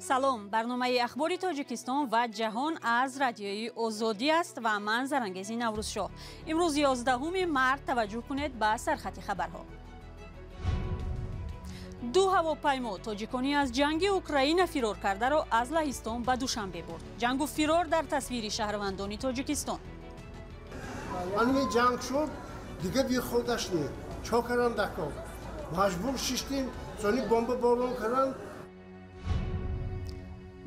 Салом, барномаи ахбори Тоҷикистон ва ҷаҳон аз Радиои Озодӣ аст ва ман Зарангези Наврӯзшоҳ. Имрӯз 11 март, таваҷҷӯҳ кунед ба сархати хабарҳо. Ду ҳавопаймо тоҷиконӣ аз ҷанги Украина фирор кардаро аз Лаҳистон ба Душанбе бурд. Ҷангу фирор дар тасвири шаҳрвандони Тоҷикистон. Ани ҷанг шуд, дига бихудаш не. Чо кардан дакор? Маҷбур шиштем, сони бомба борон кардан.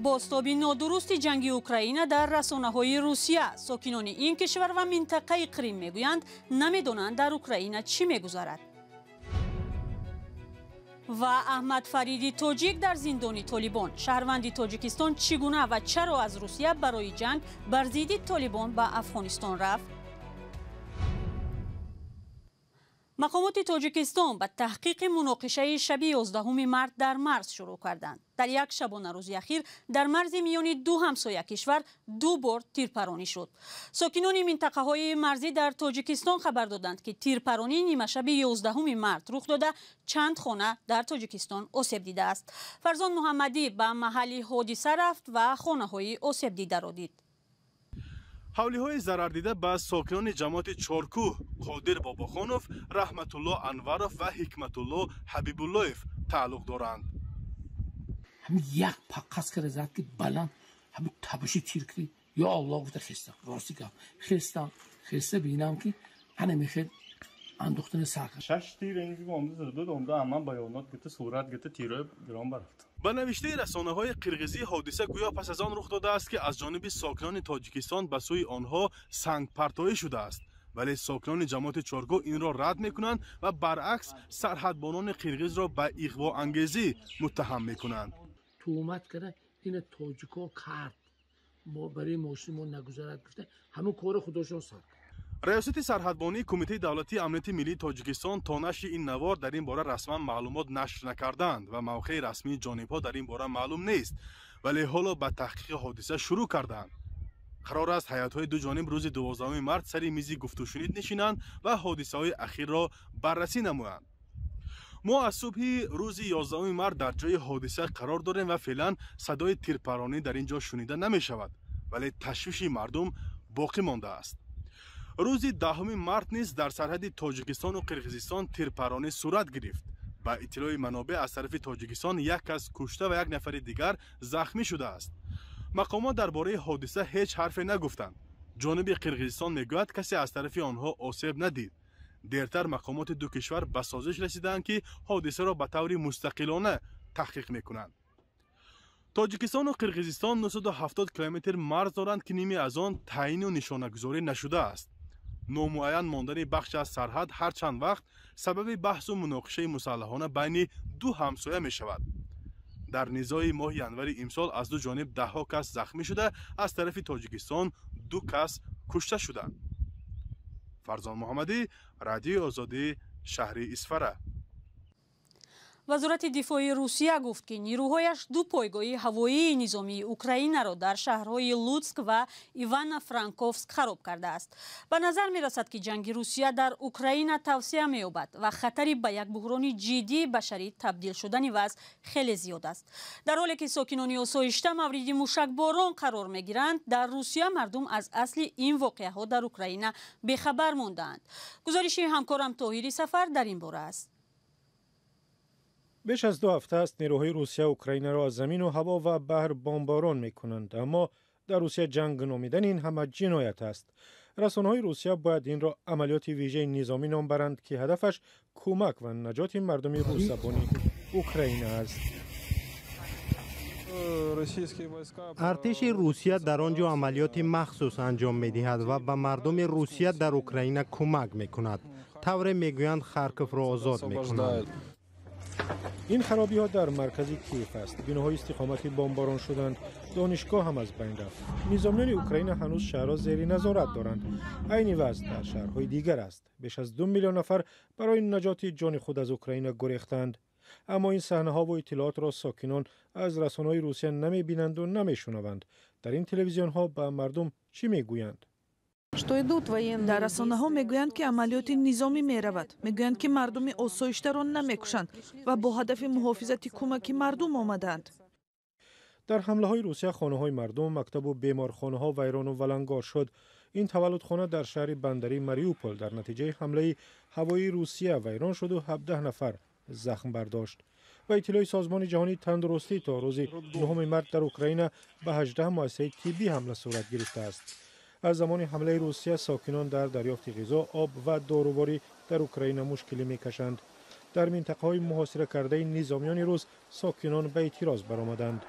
Бозтоби нодурусти ҷанги Украина дар расонаҳои Русия. Сокинони ин кишвар ва минтақаи Қрим мегӯянд, намедонанд, дар Украина чӣ мегузарад. Ва Аҳмад Фариди тоҷик дар зиндони Толибон. Шаҳрванди Тоҷикистон чӣ гуна ва чаро аз Русия барои ҷанг бар зидди Толибон ба Афғонистон рафт? Мақомоти Тоҷикистон ба таҳқиқи муноқишаи шаби 11 март дар марз шурӯъ карданд. Дар як шабонарӯзи ахир дар марзи миёни ду ҳамсоя кишвар ду бор тирпаронӣ шуд. Сокинони минтақаҳои марзӣ дар Тоҷикистон хабар доданд, ки тирпаронӣ нимашаби 11 март рух дода, чанд хона дар Тоҷикистон осеб дидааст. Фарзон Муҳаммадӣ ба маҳалли ҳодиса рафт ва хонаҳои осебдидаро дид. Ҳавлиҳои зарардида ба сокинони ҷамоати Чоркӯҳ Қодир Бобохонов, Раҳматулло Анваров ва Ҳикматулло Ҳабибуллоев тааллуқ доранд. Ҳамин як паққас кара зад, ки баланд ҳамин табиши тир ки ё Аллоҳ гуфта хестам, рости гап, хестам, хеста бинам, ки ҳана мехел андохтани сар. Шаш тир инҷо омда зада буд, омда аман баёнот гирифта, сурат гирифта, тирҳои гирон барафт. Ба навиштаи расонаҳои қирғизӣ, ҳодиса гӯё пас аз он рух додааст, ки аз ҷониби сокинони Тоҷикистон ба сӯи онҳо сангпартоӣ шудааст, вале сокинони ҷамоати Чоркӯҳ инро рад мекунанд ва баръакс сарҳадбонони қирғизро ба иғвоангезӣ муттаҳам мекунанд. Туҳмат карда, ина тоҷико кард, барои мошини мо нагузарад гуфта, ҳамон кори худошон сар. Раёсати сарҳадбонии Кумитаи давлатии амнияти миллии Тоҷикистон то нашри ин навор дар ин бора расман маълумот нашр накарданд ва мавқеи расмии ҷонибҳо дар ин бора маълум нест, вале ҳоло ба таҳқиқи ҳодиса шурӯъ карданд. Қарор аст, ҳайатҳои ду ҷониб рӯзи 12 март сари мизи гуфтушунид нишинанд ва ҳодисаҳои ахирро баррасӣ намоянд. Мо аз субҳи рӯзи 11 март дар ҷои ҳодиса қарор дорем ва феълан садои тирпаронӣ дар ин ҷо шунида намешавад, вале ташвиши мардум боқӣ мондааст. Рӯзи 10 март низ дар сарҳади Тоҷикистону Қирғизистон тирпаронӣ сурат гирифт. Ба иттилои манобеъ, аз тарафи Тоҷикистон як кас кушта ва як нафари дигар захмӣ шудааст. Мақомот дар бораи ҳодиса ҳеҷ ҳарфе нагуфтанд. Ҷониби Қирғизистон мегӯяд, касе аз тарафи онҳо осеб надид. Дертар мақомоти ду кишвар ба созиш расидаанд, ки ҳодисаро ба таври мустақилона таҳқиқ мекунанд. Тоҷикистону Қирғизистон 970 километр марз доранд, ки ниме аз он таъину нишонагузорӣ нашудааст. Номуайян мондани бахш аз сарҳад ҳар чанд вақт сабаби баҳсу муноқишаи мусаллаҳона байни ду ҳамсоя мешавад. Дар низои моҳи январи имсол аз ду ҷониб даҳҳо кас захмӣ шуда, аз тарафи Тоҷикистон ду кас кушта шуданд. Фарзон Муҳаммадӣ, Радиои Озодӣ, шаҳри Исфара. Вазорати дифои Русия гуфт, ки нирӯҳояш ду пойгоҳи ҳавоии низомии Украинаро дар шаҳрҳои Лутск ва Ивано-Франковск хароб кардааст. Ба назар мерасад, ки ҷанги Русия дар Украина тавсеа меёбад ва хатари ба як буҳрони ҷиддии башарӣ табдил шудани вазъ хеле зиёд аст. Дар ҳоле ки сокинони осоишта мавриди мушакборон қарор мегиранд, дар Русия мардум аз асли ин воқеаҳо дар Украина бехабар мондаанд. Гузориши ҳамкорам Тоҳири Сафар дар ин бора аст. Беш аз 2 ҳафта аст, нерӯҳои Русия Украинаро аз замину ҳаво ва баҳр бомборон мекунанд, аммо дар Русия ҷанг номидани ин ҳама ҷиноят аст. Расонаҳои Русия бояд инро амалиёти вижаи низомӣ ном баранд, ки ҳадафаш кӯмак ва наҷоти мардуми русзабони Украина аст. Артиши Русия дар он ҷо амалиёти махсус анҷом медиҳад ва ба мардуми Русия дар Украина кӯмак мекунад. Тавре мегӯянд, Харковро озод мекунанд. Ин харобиҳо дар маркази Киев аст. Биноҳои истиқоматӣ бомборон шуданд, донишгоҳ ҳам аз байн рафт. Низомиёни Украина ҳанӯз шаҳрро зери назорат доранд. Айни вазъ дар шаҳрҳои дигар аст. Беш аз 2 миллион нафар барои наҷоти ҷони худ аз Украина гурехтанд, аммо ин саҳнаҳову иттилоотро сокинон аз расонаҳои Русия намебинанду намешунаванд. Дар ин телевизионҳо ба мардум чӣ мегӯянд? Дар расонаҳо мегӯянд, ки амалиёти низомӣ меравад. Мегӯянд, ки мардуми осоиштаро намекушанд ва бо ҳадафи муҳофизати кӯмаки мардум омадаанд. Дар ҳамлаҳои Русия хонаҳои мардум, мактабу беморхонаҳо вайрону валангор шуд. Ин таваллудхона дар шаҳри бандарии Мариупол дар натиҷаи ҳамлаи ҳавоии Русия вайрон шуду 17 нафар захм бардошт. Ба иттилои Созмони ҷаҳонии тандурустӣ, то рӯзи 9 март дар Украина ба 18 муассисаи тиббӣ ҳамла сурат гирифтааст. Аз замони ҳамлаи Русия сокинон дар дарёфти ғизо, об ва доруворӣ дар Украина мушкилӣ мекашанд. Дар минтақаҳои муҳосира кардаи низомиёни рус сокинон ба эътироз баромаданд.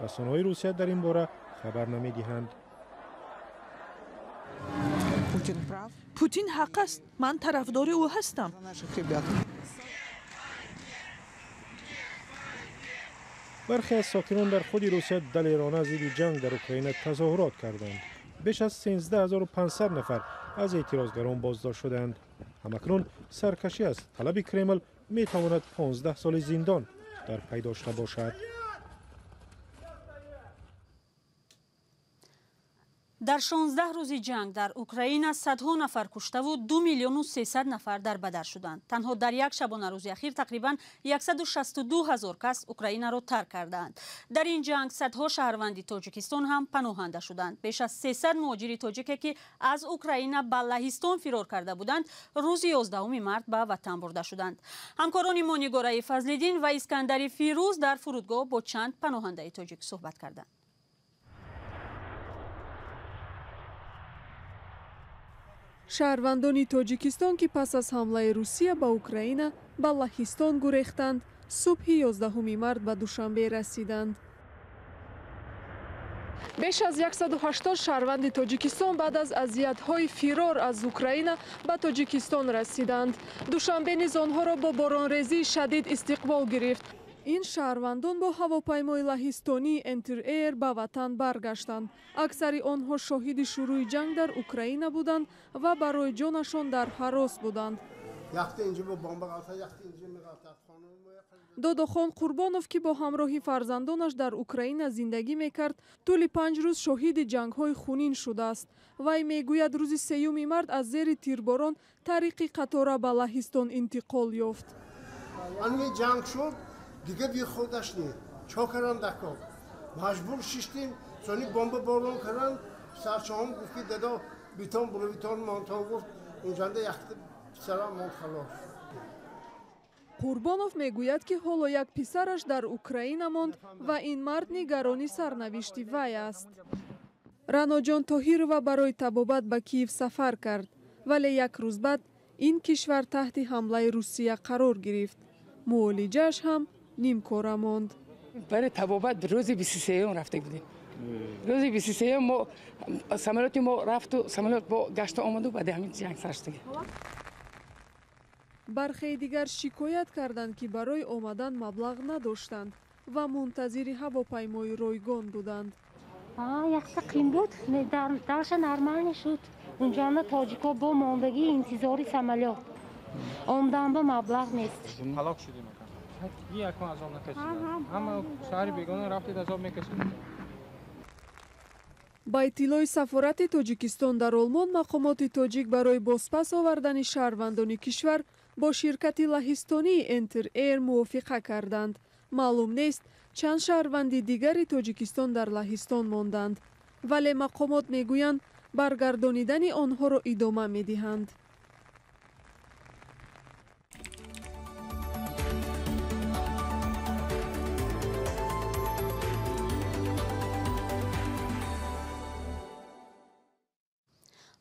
Расонаҳои Русия дар ин бора хабар намедиҳанд. Путин ҳақ аст, ман тарафдори ӯ ҳастам. Бархе аз сокинон дар худи Русия далерона зидди ҷанг дар Украина тазоҳурот карданд. Беш аз 13500 нафар аз эътирозгарон боздошт шуданд. Ҳамакнун саркашӣ аз талаби Кремл метавонад 15 соли зиндон дар пай дошта бошад. Дар 16 рӯзи ҷанг дар Украина садҳо нафар куштаву 2 миллиону 300 нафар дар бадар шуданд. Танҳо дар як шабонарӯзи ахир тақрибан 162 ҳазор кас Украинаро тарк кардаанд. Дар ин ҷанг садҳо шаҳрванди Тоҷикистон ҳам паноҳанда шуданд. Беш аз 300 муҳоҷири тоҷике, ки аз Украина ба Лаҳистон фирор карда буданд, рӯзи 11 март ба ватан бурда шуданд. Ҳамкорони мо Нигораи Фазлиддин ва Искандари Фирӯз дар фурудгоҳ бо чанд паноҳандаи тоҷик суҳбат карданд. Шаҳрвандони Тоҷикистон, ки пас аз ҳамлаи Русия ба Украина ба Лаҳистон гурехтанд, субҳи 11 март ба Душанбе расиданд. Беш аз 180 шаҳрванди Тоҷикистон баъд аз азиятҳои фирор аз Украина ба Тоҷикистон расиданд. Душанбе низ онҳоро бо боронрезии шадид истиқбол гирифт. Ин шаҳрвандон бо ҳавопаймои лаҳистонии Enter Air ба ватан баргаштанд. Аксари онҳо шоҳиди шурӯи ҷанг дар Украина буданд ва барои ҷонашон дар ҳарос буданд. Додохон Қурбонов, ки бо ҳамроҳи фарзандонаш дар Украина зиндагӣ мекард, тӯли 5 рӯз шоҳиди ҷангҳои хунин шудааст. Вай мегӯяд, рӯзи 3 март аз зери тирборон тариқи қатора ба Лаҳистон интиқол ёфт. Дига би худаш не, чо кардан дакор. Маҷбур шиштем, сони бомба борон кардан, писарчаҳом гуфт, ки дадо битон буровитон монтон гуфт, унҷанда якта писарам монд халос. Қурбонов мегӯяд, ки ҳоло як писараш дар Украина монд ва ин мард нигарони сарнавишти вай аст. Раноҷон Тоҳирова барои табобат ба Киев сафар кард, вале як рӯз баъд ин кишвар таҳти ҳамлаи Русия қарор гирифт. Муолиҷааш ҳам нимкора монд. Барои табобат рӯзи 23 рафта будем. Рӯзи 23 мо самолёти мо рафту самолёт бо гашта омаду баъди ҳамин ҷанг сар шуд. Бархеи дигар шикоят карданд, ки барои омадан маблағ надоштанд ва мунтазири ҳавопаймои ройгон буданд. Якта қим буд, дарша нормал шуд. Унҷана тоҷико бо мондагӣ интизори самолёт. Омадан ба маблағ нест. Ҳалок шудем. Якон азоб накашидам. Ҳама шаҳри бегона рафтед азоб мекашид. Ба иттилои сафорати Тоҷикистон дар Олмон, мақомоти тоҷик барои бозпас овардани шаҳрвандони кишвар бо ширкати лаҳистонии Enter Air мувофиқа карданд. Маълум нест, чанд шаҳрванди дигари Тоҷикистон дар Лаҳистон монданд, вале мақомот мегӯянд, баргардонидани онҳоро идома медиҳанд.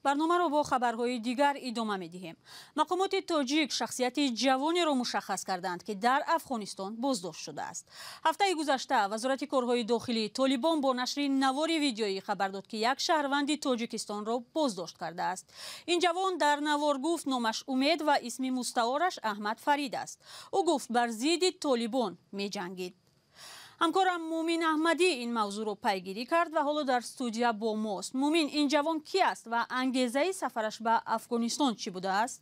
Барномаро бо хабарҳои дигар идома медиҳем. Мақомоти тоҷик шахсияти ҷавонеро мушаххас карданд, ки дар Афғонистон боздошт шудааст. Ҳафтаи гузашта Вазорати корҳои дохилии Толибон бо нашри навори видеоӣ хабар дод, ки як шаҳрванди Тоҷикистонро боздошт кардааст. Ин ҷавон дар навор гуфт, номаш Умед ва исми мустаораш Аҳмад Фарид аст. Ӯ гуфт, бар зидди Толибон меҷангид. Ҳамкорам Мумин Аҳмадӣ ин мавзӯъро пайгирӣ кард ва ҳоло дар студия бо мост. Мумин, ин ҷавон ки аст ва ангезаи сафараш ба Афғонистон чӣ будааст?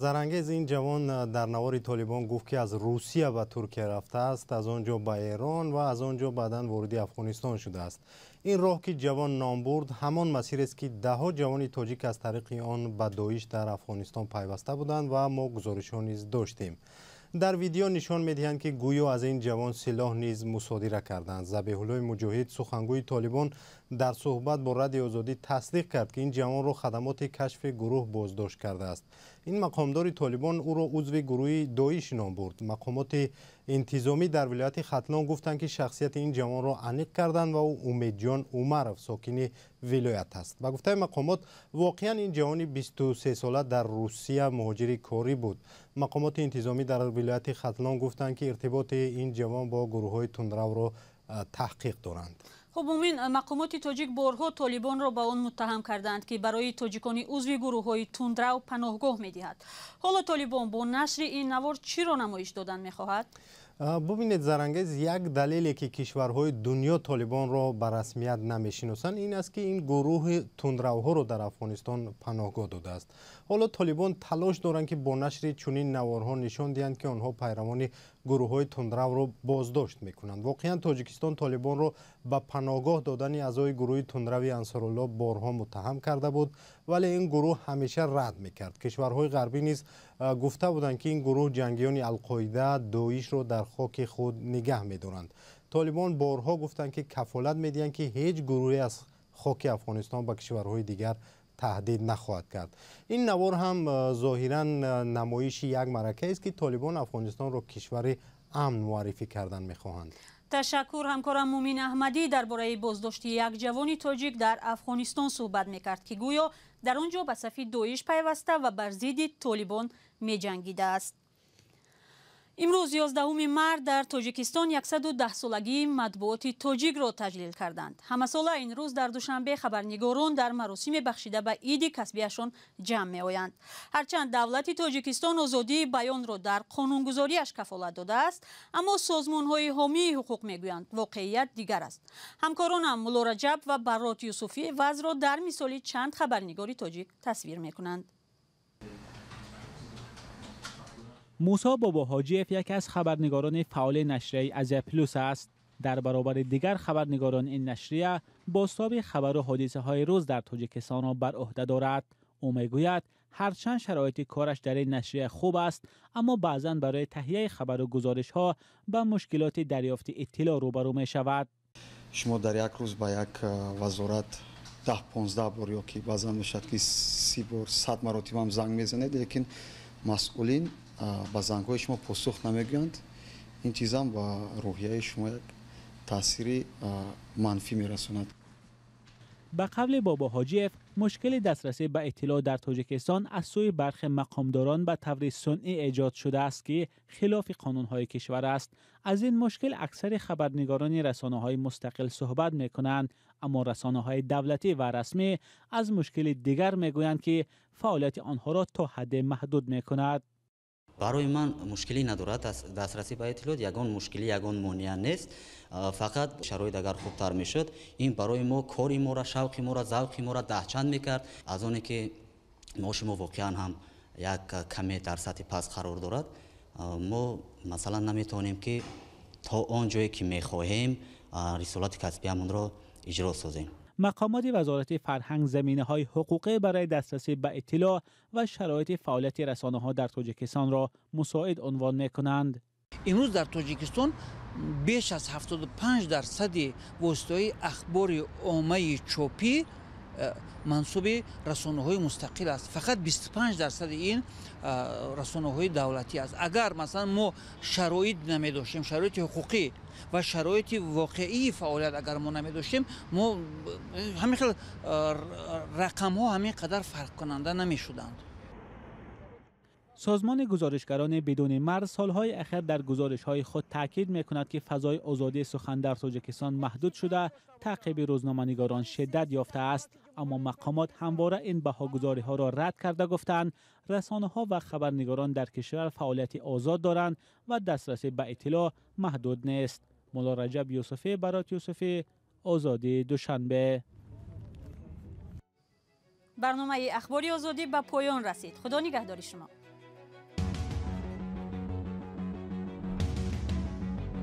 Зарангез, ин ҷавон дар навори Толибон гуфт, ки аз Русия ба Туркия рафтааст, аз он ҷо ба Эрон ва аз он ҷо баъдан вориди Афғонистон шудааст. Ин роҳ, ки ҷавон ном бурд, ҳамон масирест, ки даҳҳо ҷавони тоҷик аз тариқи он ба Доиш дар Афғонистон пайваста буданд ва мо гузоришҳо низ доштем. Дар видео нишон медиҳанд, ки гӯё аз ин ҷавон силоҳ низ мусодира карданд. Забеҳуллои Муҷоҳид, сухангӯи Толибон, дар суҳбат бо Радиои Озодӣ тасдиқ кард, ки ин ҷавонро хадамоти кашфи гурӯҳ боздошт кардааст. Ин мақомдори Толибон ӯро узви гурӯҳи Доиш ном бурд. Мақомоти интизомӣ дар вилояти Хатлон гуфтанд, ки шахсияти ин ҷавонро аниқ карданд ва ӯ Умедҷон Умаров, сокини вилоят аст. Ба гуфтаи мақомот, воқеан ин ҷавони 23сола дар Русия муҳоҷири корӣ буд. Мақомоти интизомӣ дар вилояти Хатлон гуфтанд, ки иртиботи ин ҷавон бо гурӯҳҳои тундравро таҳқиқ доранд. Хуб, Мумин, мақомоти тоҷик борҳо Толибонро ба он муттаҳам кардаанд, ки барои тоҷикони узви гурӯҳҳои тундрав паноҳгоҳ медиҳад. Ҳоло Толибон бо нашри ин навор чиро намоиш додан мехоҳад? Бубинед, Зарангез, як далеле, ки кишварҳои дунё Толибонро ба расмият намешиносанд, ин аст, ки ин гурӯҳи тундравҳоро дар Афғонистон паноҳгоҳ додааст. Ҳоло Толибон талош доранд, ки бо нашри чунин наворҳо нишон диҳанд, ки онҳо пайравони гурӯҳҳои тундравро боздошт мекунанд. Воқеан Тоҷикистон Толибонро ба паноҳгоҳ додани аъзои гурӯҳи тундрави Ансорулло борҳо муттаҳам карда буд, вале ин гурӯҳ ҳамеша рад мекард. Кишварҳои ғарбӣ низ гуфта буданд, ки ин гурӯҳ ҷангиёни Алқоида, Доишро дар хоки худ нигаҳ медоранд. Толибон борҳо гуфтанд, ки кафолат медиҳанд, ки ҳеҷ гурӯҳе аз хоки Афғонистон ба кишварҳои дигар таҳдид нахоҳад кард. Ин навор ҳам зоҳиран намоиши як маъракаест, ки Толибон Афғонистонро кишвари амн муаррифӣ кардан мехоҳанд. Ташаккур. Ҳамкорам Мумин Аҳмадӣ дар бораи боздошти як ҷавони тоҷик дар Афғонистон суҳбат мекард, ки гӯё дар он ҷо ба сафи Доиш пайваста ва бар зидди Толибон меҷангидааст. Имрӯз 11 март дар Тоҷикистон 110-солагии матбуоти тоҷикро таҷлил карданд. Ҳамасола ин рӯз дар Душанбе хабарнигорон дар маросиме бахшида ба иди касбияшон ҷамъ меоянд. Ҳарчанд давлати Тоҷикистон озодии баёнро дар қонунгузориаш кафолат додааст, аммо созмонҳои ҳомии ҳуқуқ мегӯянд, воқеият дигар аст. Ҳамкоронам Мулло Раҷаб ва Баррот Юсуфӣ вазъро дар мисоли чанд хабарнигори тоҷик тасвир мекунанд. Мусо Бобоҳоҷиев яке аз хабарнигорони фаъоли нашрияи Азия Плюс аст. Дар баробари дигар хабарнигорони ин нашрия бозтоби хабару ҳодисаҳои рӯз дар Тоҷикистонро бар ӯҳда дорад. Ӯ мегӯяд, ҳарчанд шароити кораш дар ин нашрия хуб аст, аммо баъзан барои таҳияи хабару гузоришҳо ба мушкилоти дарёфти иттилоъ рӯбарӯ мешавад. Шумо дар як рӯз ба як вазорат 10-15 бор ё ки баъзан мешавад, ки 30 бор, 100 маротиба ҳам занг мезанед, лекин масъулин ба зангҳои шумо посух намегӯянд. Ин чизам ба рӯҳияи шумо як таъсири манфӣ мерасонад. Ба қавли Бобоҳоҷиев, мушкили дастрасӣ ба иттилоъ дар Тоҷикистон аз сӯи бархе мақомдорон ба таври сунъӣ эҷод шудааст, ки хилофи қонунҳои кишвар аст. Аз ин мушкил аксари хабарнигорони расонаҳои мустақил суҳбат мекунанд, аммо расонаҳои давлатӣ ва расмӣ аз мушкили дигар мегӯянд, ки фаъолияти онҳоро то ҳадде маҳдуд мекунад. Барои ман мушкилӣ надорад дастрасӣ ба иттилоот, ягон мушкилӣ, ягон монеа нест. Фақат шароит агар хубтар мешуд, ин барои мо кори моро, шавқи моро, завқи моро даҳчанд мекард. Аз оне ки маоши мо воқеан ҳам як каме дар сатҳи паст қарор дорад, мо масалан наметавонем, ки то он ҷое ки мехоҳем, рисолати касбиямонро иҷро созем. Мақомоти вазорати фарҳанг заминаҳои ҳуқуқӣ барои дастрасӣ ба иттилоъ ва шароити фаъолияти расонаҳо дар Тоҷикистонро мусоид унвон мекунанд. Имрӯз дар Тоҷикистон беш аз 75% воситаҳои ахбори оммаи чопӣ мансуби расонаҳои мустақил аст. Фақат 25% ин расонаҳои давлатӣ аст. Агар масалан мо шароит намедоштем, шароити ҳуқуқӣ ва шароити воқеии фаъолият агар мо намедоштем, мо ҳамин хел рақамҳо ҳамин қадар фарқкунанда намешуданд. Созмони гузоришгарони бидуни марз солҳои ахир дар гузоришҳои худ таъкид мекунад, ки фазои озодии сухан дар Тоҷикистон маҳдуд шуда, таъқиби рӯзноманигорон шиддат ёфтааст. Аммо мақомот ҳамвора ин баҳогузориҳоро рад карда гуфтанд, расонаҳо ва хабарнигорон дар кишвар фаъолияти озод доранд ва дастрасӣ ба иттилоъ маҳдуд нест. Мулло Раҷаб Юсуфӣ, Барот Юсуфӣ, Озодӣ, Душанбе. Барномаи Ахбори Озодӣ ба поён расид. Худо нигаҳдори шумо.